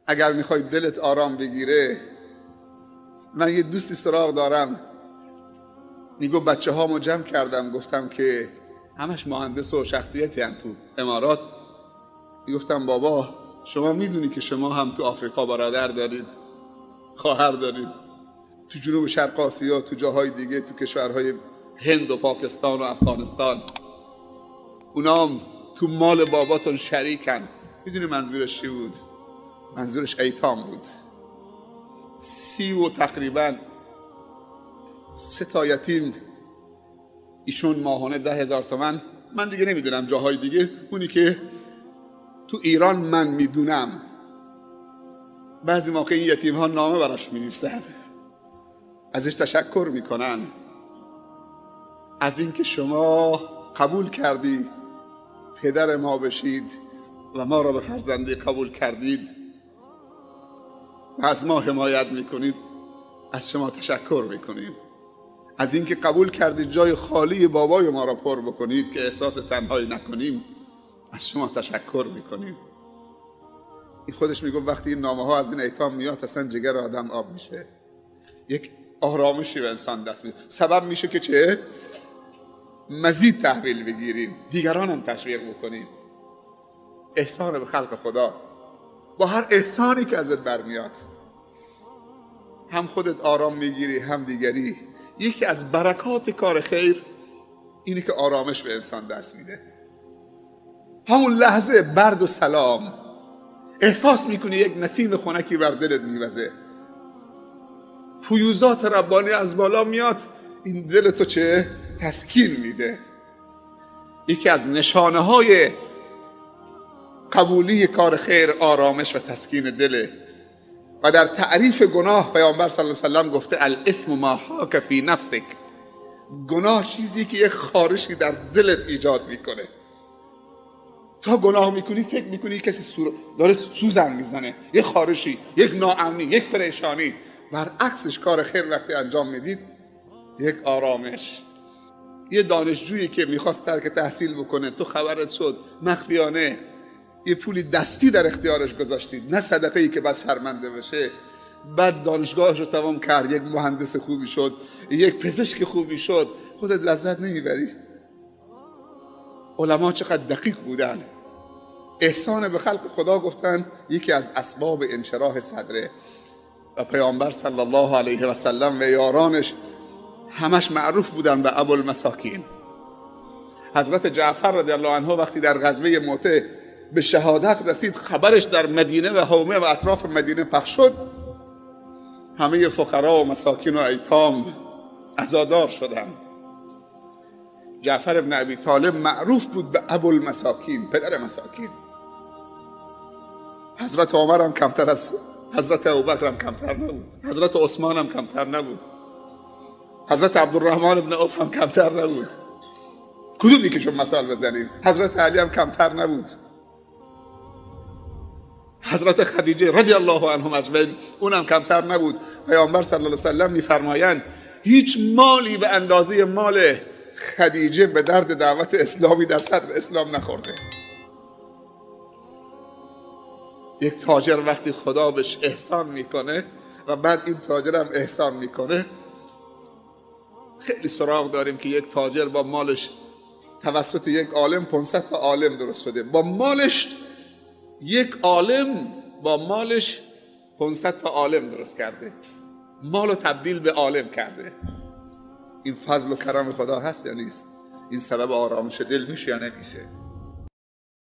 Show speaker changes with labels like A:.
A: اگر میخوای دلت آرام بگیره، من یه دوستی سراغ دارم، میگو بچه هامو جمع کردم، گفتم که همش مهندس و شخصیتی هم تو امارات. گفتم بابا شما میدونی که شما هم تو آفریقا برادر دارید، خواهر دارید، تو جنوب شرق آسیا، تو جاهای دیگه، تو کشورهای هند و پاکستان و افغانستان، اونام تو مال باباتون شریکن. میدونی منظورش چی بود؟ منظورش ایتام بود. 30 و تقریبا 3 تا یتیم ایشون ماهانه 10,000 تومن، من دیگه نمیدونم جاهای دیگه، اونی که تو ایران من میدونم بعضی موقع این یتیم ها نامه براش مینویسن، ازش تشکر میکنن از اینکه شما قبول کردی پدر ما بشید و ما را به فرزندی قبول کردید و از ما حمایت میکنید، از شما تشکر میکنیم. از اینکه قبول کردید جای خالی بابای ما را پر بکنید که احساس تنهایی نکنیم، از شما تشکر میکنیم. این خودش میگه وقتی این نامه ها از این ایتام میاد اصلا جگر آدم آب میشه، یک آرامشی به انسان دست میده، سبب میشه که چه مزید تحویل بگیریم، دیگران هم تشویق بکنیم. احسان به خلق خدا، با هر احسانی که ازت برمیاد هم خودت آرام میگیری هم دیگری. یکی از برکات کار خیر اینه که آرامش به انسان دست میده. همون لحظه برد و سلام احساس میکنی یک نسیم خنکی بر دلت میوزه، فیوزات ربانی از بالا میاد، این دل تو چه تسکین میده. یکی از نشانه های قبولی کار خیر آرامش و تسکین دله. و در تعریف گناه پیامبر صلی الله علیه و سلم گفته الاثم ما حاک فی نفسک، گناه چیزی که یک خارشی در دلت ایجاد میکنه. تا گناه میکنی فکر میکنی کسی داره سوزن میزنه، یک خارشی، یک ناامنی، یک پریشانی. برعکسش کار خیر وقتی انجام میدید یک آرامش. یه دانشجویی که میخواست ترک تحصیل بکنه، تو خبرت شد مخفیانه یه پولی دستی در اختیارش گذاشتید، نه صدقه ای که بعد شرمنده بشه. بعد دانشگاهش رو تمام کرد، یک مهندس خوبی شد، یک پزشک خوبی شد، خودت لذت نمیبری. علما چقدر دقیق بودن. احسان به خلق خدا گفتن یکی از اسباب انشراح صدره. و پیامبر صلی الله علیه و سلم و یارانش همش معروف بودن به ابوالمساکین. حضرت جعفر رضی الله عنه وقتی در غزوه موته به شهادت رسید، خبرش در مدینه و حومه و اطراف مدینه پخش شد، همه فقرا و مساکین و ایتام عزادار شدند. جعفر ابن ابی طالب معروف بود به ابوالمساکین، پدر مساکین. حضرت عمر هم کمتر از حضرت ابوبکر هم کمتر نبود، حضرت عثمان هم کمتر نبود، حضرت عبدالرحمن ابن عوف هم کمتر نبود. کدومی که شما مثال بزنیم؟ حضرت علی هم کمتر نبود، حضرت خدیجه رضی الله عنهم اجمعین اونم کمتر نبود. پیامبر صلی الله علیه و سلم میفرمایند هیچ مالی به اندازه مال خدیجه به درد دعوت اسلامی در صدر اسلام نخورده. یک تاجر وقتی خدا بهش احسان میکنه و بعد این تاجر هم احسان میکنه، خیلی سراغ داریم که یک تاجر با مالش توسط یک عالم 500 تا عالم درست شده، با مالش یک عالم با مالش 500 تا عالم درست کرده، مالو تبدیل به عالم کرده. این فضل و کرم خدا هست یا نیست؟ این سبب آرامش دل میشه یا نمیشه؟